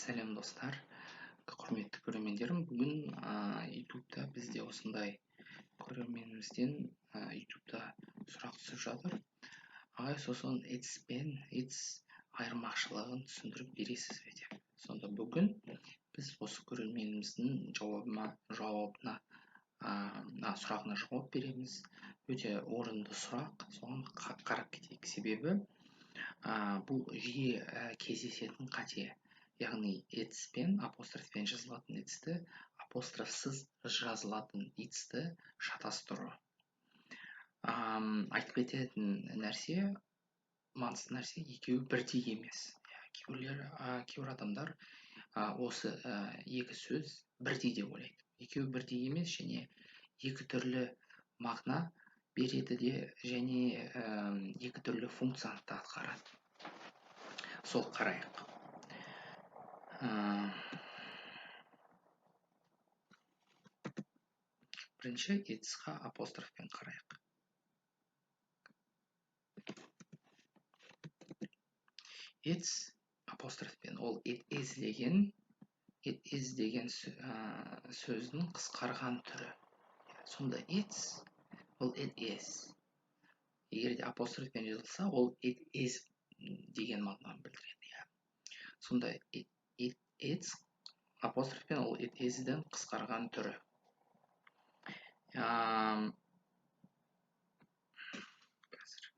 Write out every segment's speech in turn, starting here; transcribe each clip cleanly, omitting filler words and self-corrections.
Сәлем, достар, құрметті көрермендерім! Бүгін Ютубта бізде осындай көрерменімізден Ютубта сұрақ түсіп жатыр: ағай, сосын its пен it's айырмашылығын түсіндіріп бересіз бе деп. Сонда бүгін біз осы көрерменіміздің жауабына, сұрағына жауап береміз. Өте орынды сұрақ, соған қарап кетейік. Себебі бұл жиі кездесетін қате, яғни its пен апострофпен жазылатын itsті, апострофсыз жазылатын itsті шатастыру. Айтып кететін нәрсе, маңызды нәрсе: екеуі бірдей емес. Кейбіреулер, кейбір адамдар осы екі сөз бірдей деп ойлайды. Екеуі бірдей емес және екі түрлі мағына береді де, және екі түрлі функцияны да атқарады. Сол қарайық. Бірінші itsқа апострофпен қарайық. It's апострофпен ол it is деген, it is деген сөздің қысқарған түрі. Сонда it's ол it is. Егер де апострофпен жазылса, ол it is деген мағынаны білдіреді, иә. Сонда it, it's апострофпен ол it is'дің қысқарған түрі. Қазір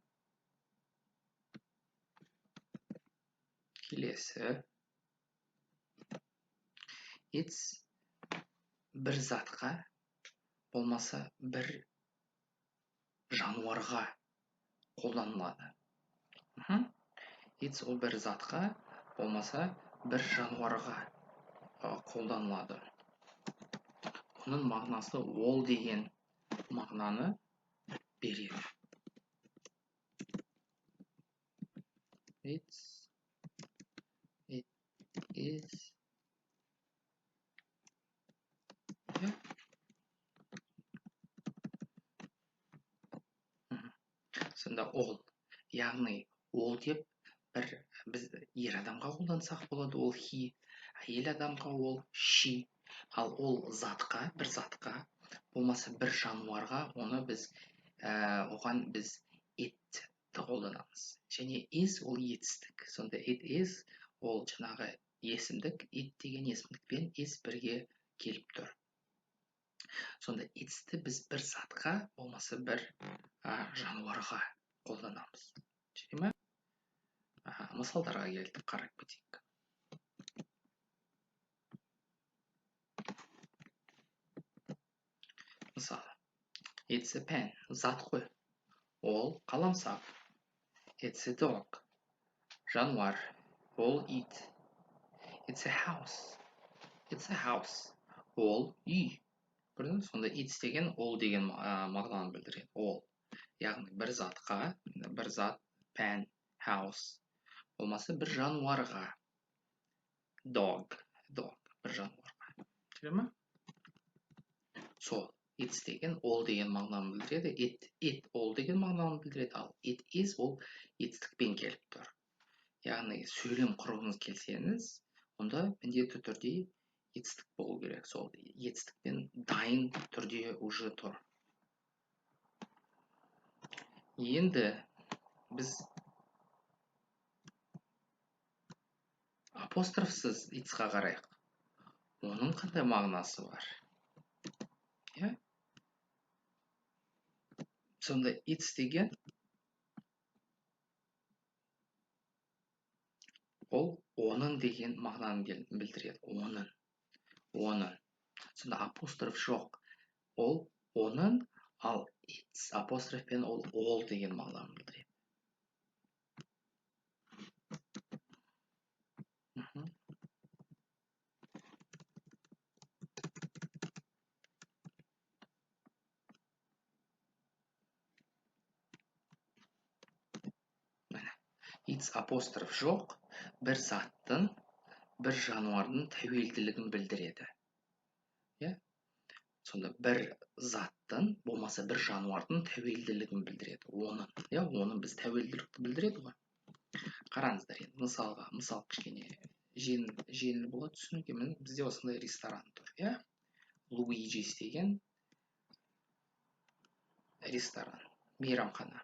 келесі its бір затқа болмаса бір жануарға қолданылады. Its ол бір затқа болмаса бір жануарға қолданылады. Оның мағынасы ол деген мағынаны береді. It's, it is, иә. Сонда ол, яғни ол деп бір біз ер адамға қолдансақ болады, ол he, әйел адамға ол she. Ал ол затқа, бір затқа болмаса бір жануарға, оны біз оған біз it қолданамыз. Және is ол етістік. Сонда it is ол жаңағы есімдік, it деген есімдікпен is бірге келіп тұр. Сонда itsті біз бір затқа болмаса бір жануарға қолданамыз. Жарай ма? Мысалдарға келіп қарап кетейік. Мысалы, it's a pen, зат қой, ол қаламсап. It's a dog, жануар, ол ит. It's a house, it's a house, ол үй. Көрдіңіз? Сонда it's деген ол деген мағынаны білдіреді. Ол, яғни бір затқа, бір зат pen, house, болмаса бір жануарға dog, dog, бір жануарға. Жарай ма? Сол it's деген ол деген мағынаны білдіреді. It ол деген мағынаны білдіреді, ал it is ол етістікпен келіп тұр. Яғни сөйлем құрғыңыз келсеңіз, онда міндетті түрде етістік болу керек. Сол етістікпен дайын түрде уже тұр. Енді біз апострофсыз itsқа қарайық. Оның қандай мағынасы бар, иә? Сонда its деген ол оның деген мағынаны білдіреді. Оның, оның. Сонда апостроф жоқ, ол оның, ал its апострофпен ол ол деген мағынаны білдіреді. Міне, its апостроф жоқ, бір заттың, бір жануардың тәуелділігін білдіреді, иә. Сонда бір заттың болмаса бір жануардың тәуелділігін білдіреді, оның, иә. Оның біз тәуелділікті білдіреді ғой. Қараңыздар енді, мысалға, мысал кішкене Жеңіл болады түсінуге. Міне бізде осындай ресторан тұр, иә? Луиджис деген ресторан, мейрамхана.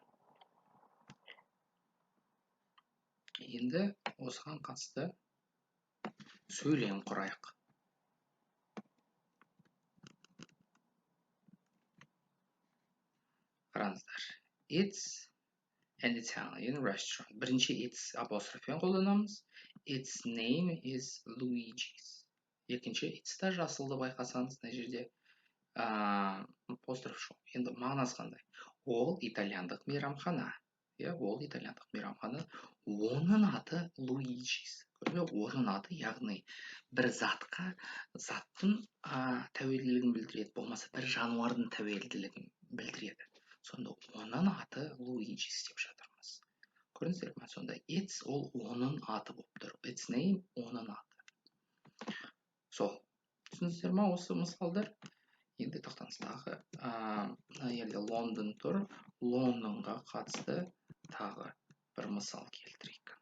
Енді осыған қатысты сөйлем құрайық. Қараңыздар. It's an Italian restaurant. Бірінші it's апострофпен қолданамыз. Its name is Luigi's. Екінші it's та жасылды байқасаңыз, мына жерде апостроф жоқ. Енді мағынасы қандай? Ол итальяндық мейрамхана. Иә, ол итальяндық мейрамхана. Оның аты Луиджис. Көрдіңіз бе? Оның аты, яғни бір затқа, заттың тәуелділігін білдіреді, болмаса бір жануардың тәуелділігін білдіреді. Сонда оның аты Луиджис деп жатырмыз. Көрдіңіздер ме? Сонда it's ол оның аты болып тұр. Its name оның аты. Сол. Түсіндіңіздер ма осы мысалдар? Енді тоқтаңыз, тағы мына жерде Лондон тұр. Лондонға қатысты тағы бір мысал келтірейік.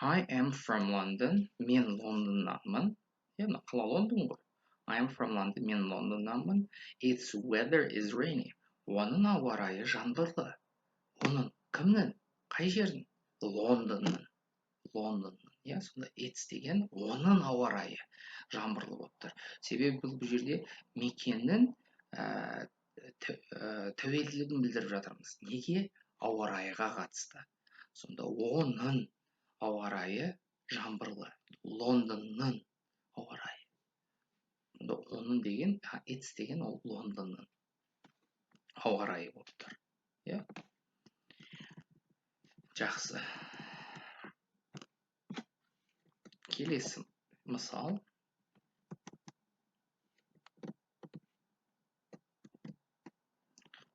I am from London. Мен Лондоннанмын. Иә, мына қала Лондон ғой. I am from London. Мен Лондоннанмын. Its weather is rainy. Оның ауа райы жаңбырлы. Оның кімнің? Қай жердің? Лондонның. Лондонның. Иә, сонда its деген оның ауа райы жаңбырлы болып тұр. Себебі бұл жерде мекеннің тәуелділігін білдіріп жатырмыз. Неге? Ауа райға қатысты. Сонда оның ауа райы жаңбырлы. Лондонның ауа райы. Сонда оның деген, its деген ол Лондонның ауа райы болып тұр. Иә? Жақсы. Келесі мысал.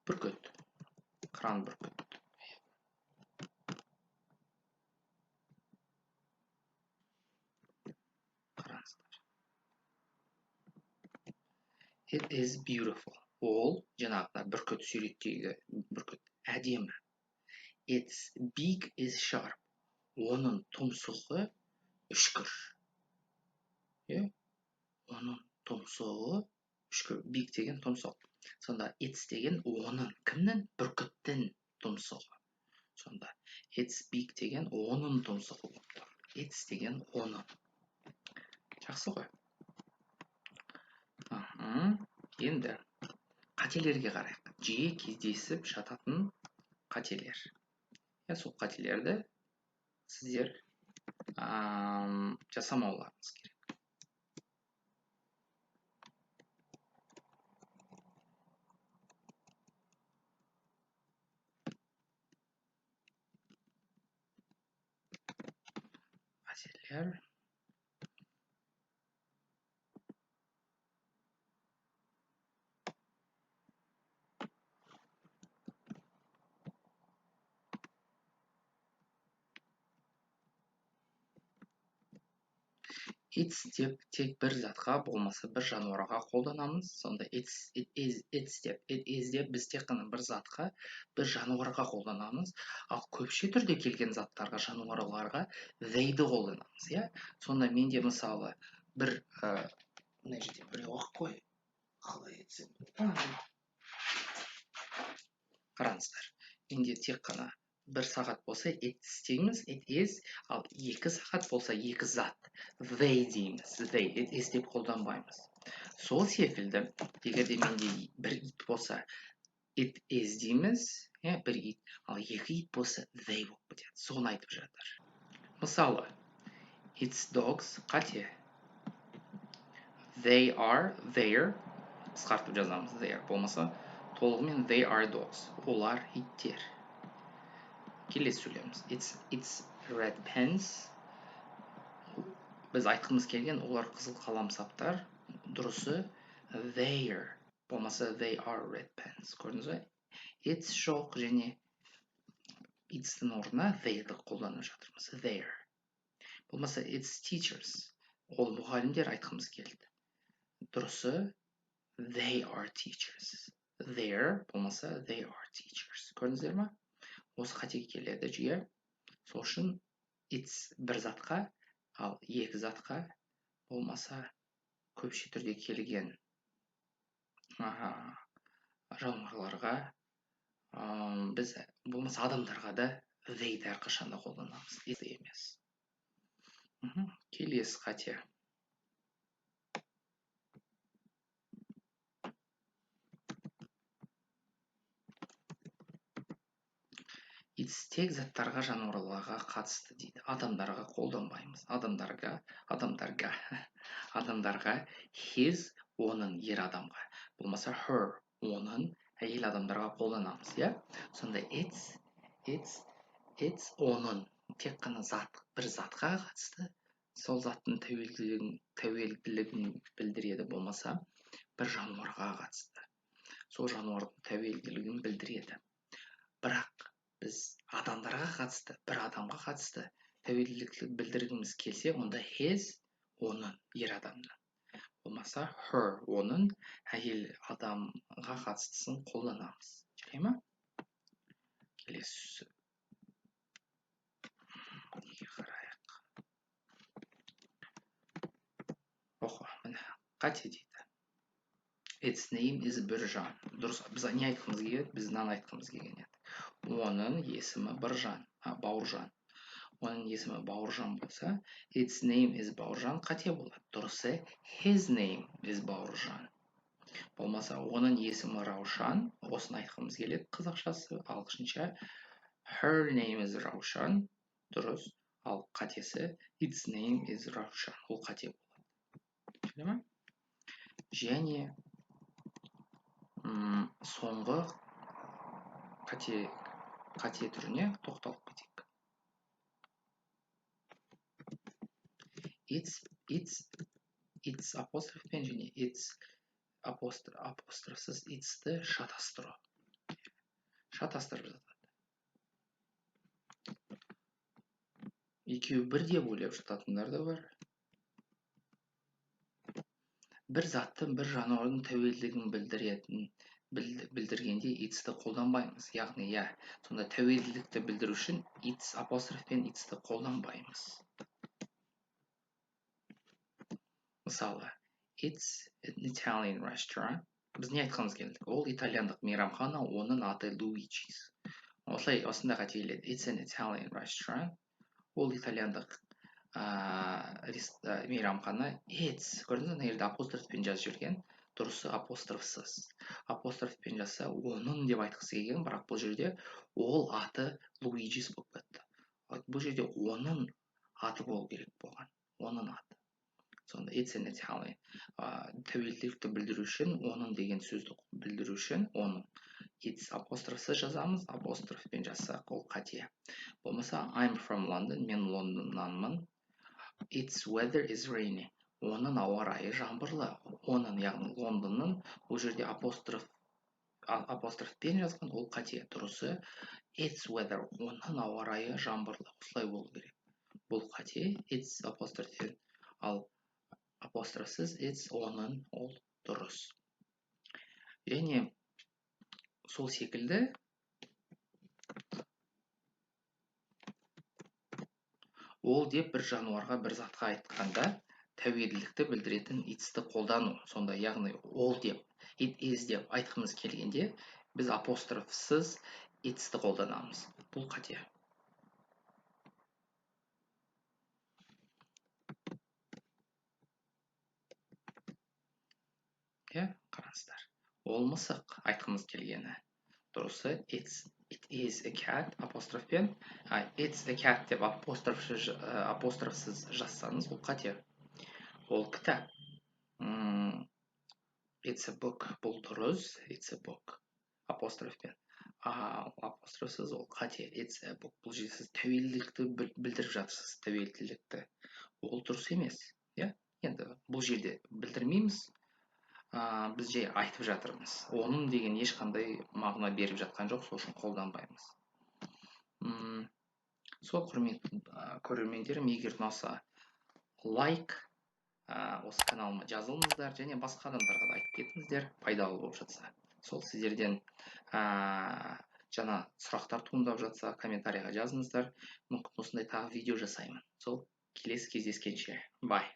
Бүркіт. Қыран бүркіт. Қараңыздар. It is beautiful. Ол жаңағы бүркіт, суреттегі бүркіт әдемі. Its beak is sharp. Оның тұмсығы үшкір. Иә? Оның тұмсығы үшкір. Beak деген тұмсық. Сонда its деген оның, кімнің? Бүркіттің тұмсығы. Сонда its beak деген оның тұмсығы болып тұр. Its деген оның. Жақсы ғой. Енді қателерге қарайық. Жиі кездесіп жататын қателер. Иә, сол қателерді сіздер жасамауларыңыз керек. Қателер. It's деп тек бір затқа болмаса бір жануарға қолданамыз. Сонда it's, it is, it's деп, it is деп біз тек қана бір затқа, бір жануарға қолданамыз. Ал көпше түрде келген заттарға, жануарларға they-ді қолданамыз, иә? Сонда менде мысалы бір, мына жерде біреу ақ қой. Қалай етсем? Қараңыздар. Менде тек қана бір сағат болса it's дейміз, it is, ал екі сағат болса екі зат, they дейміз, they, it is деп қолданбаймыз. Сол секілді, егер де менде бір ит болса, it is дейміз, иә, бір ит, ал екі ит болса they болып кетеді. Соны айтып жатыр. Мысалы, it's dogs қате. They are, their, қысқартып жазамыз, their, болмаса толығымен they are dogs, олар иттер. Келесі сөйлеміміз. It's red pens. Біз айтқымыз келген олар қызыл қаламсаптар. Дұрысы their, болмаса they are red pens. Көрдіңіз бе? It's жоқ және it's-тің орнына they-ді қолданып жатырмыз. Their. Болмаса it's teachers. Ол мұғалімдер айтқымыз келді. Дұрысы they are teachers. They're болмаса they are teachers. Көрдіңіздер ма? Осы қате келеді жиі. Сол үшін it's бір затқа, ал екі затқа болмаса көпше түрде келген жануарларға, біз болмаса адамдарға да they-ді әрқашан да қолданамыз, it емес. Келесі қате. It's тек заттарға, жануарларға қатысты дейді. Адамдарға қолданбаймыз. Адамдарға his оның ер адамға, болмаса her оның әйел адамдарға қолданамыз, иә? Сонда it's оның тек қана зат, бір затқа қатысты, сол заттың тәуелділігін білдіреді, болмаса бір жануарға қатысты, сол жануардың тәуелділігін білдіреді. Бірақ біз адамдарға қатысты, бір адамға қатысты тәуелділікті білдіргіміз келсе, онда his оның ер адамның, болмаса her оның әйел адамға қатыстысын қолданамыз. Жарай ма? Келесі неге қарайық? Охо, міне қате дейді. Its name is Біржан. Дұрыс, біз не айтқымыз келеді? Біз мынаны айтқымыз келген еді. Оның есімі Біржан, Бауыржан. Оның есімі Бауыржан болса, its name is Бауыржан қате болады. Дұрысы his name is Бауыржан. Болмаса оның есімі Раушан, осыны айтқымыз келеді қазақшасы, ағылшынша her name is Раушан, дұрыс, ал қатесі its name is Раушан, ол қате болады. Түсінді ма? Және соңғы қате түріне тоқталып кетейік. It's апострофпен және it's апострофсыз itsті шатастыру. Шатастырып жатады. Екеуі бір деп ойлап жататындар да бар. Бір заттың, бір жануардың тәуелділігін білдіргенде itsті қолданбаймыз. Яғни, иә, сонда тәуелділікті білдіру үшін its апострофпен itsті қолданбаймыз. Мысалы, it's an Italian restaurant. Біз не айтқымыз келді? Ол итальяндық мейрамхана, оның аты Luigi's. Осылай, осындай қате келеді. It's an Italian restaurant. Ол итальяндық мейрамхана. It's, көрдіңіз бе, мына жерде апострофпен жазып жіберген. Дұрысы апострофсыз. Апострофпен жазса, оның деп айтқысы келген, бірақ бұл жерде ол аты Luigi's болып кетті. Бұл жерде оның аты болу керек болған. Оның аты. Сонда it's an Italian. Тәуелділікті білдіру үшін, оның деген сөзді білдіру үшін оның it's апострофсыз жазамыз, апострофпен жазсақ ол қате. Болмаса I'm from London, мен Лондоннанмын. Its weather is rainy. Оның ауа райы жаңбырлы. Оның, яғни Лондонның, бұл жерде апострофпен жазған, ол қате. Дұрысы its weather, оның ауа райы жаңбырлы. Осылай болу керек. Бұл қате, its апострофпен, ал апострофсыз its оның, ол дұрыс. Және сол секілді ол деп бір жануарға, бір затқа айтқанда тәуелділікті білдіретін itsті қолдану. Сонда, яғни ол деп, it is деп айтқымыз келгенде біз апострофсыз itsті қолданамыз. Бұл қате. Иә, қараңыздар. Ол мысық айтқымыз келгені. Дұрысы it is a cat апострофпен, it's a cat деп апострофсыз жазсаңыз, ол қате. Ол кітап. It's a book, бұл дұрыс, it's a book апострофпен. Апострофсыз ол қате, it's a book. Бұл жерде сіз тәуелділікті білдіріп жатырсыз, тәуелділікті. Ол дұрыс емес, иә? Енді бұл жерде білдірмейміз. Біз жай айтып жатырмыз. Оның деген ешқандай мағына беріп жатқан жоқ, сол үшін қолданбаймыз. Сол құрметті көрермендерім, егер ұнаса лайк, Осы каналыма жазылыңыздар және басқа адамдарға да айтып кетіңіздер, пайдалы болып жатса. Сол сіздерден жаңа сұрақтар туындап жатса, комментарийға жазыңыздар. Мүмкін, осындай тағы видео жасаймын. Сол, келесі кездескенше, bye.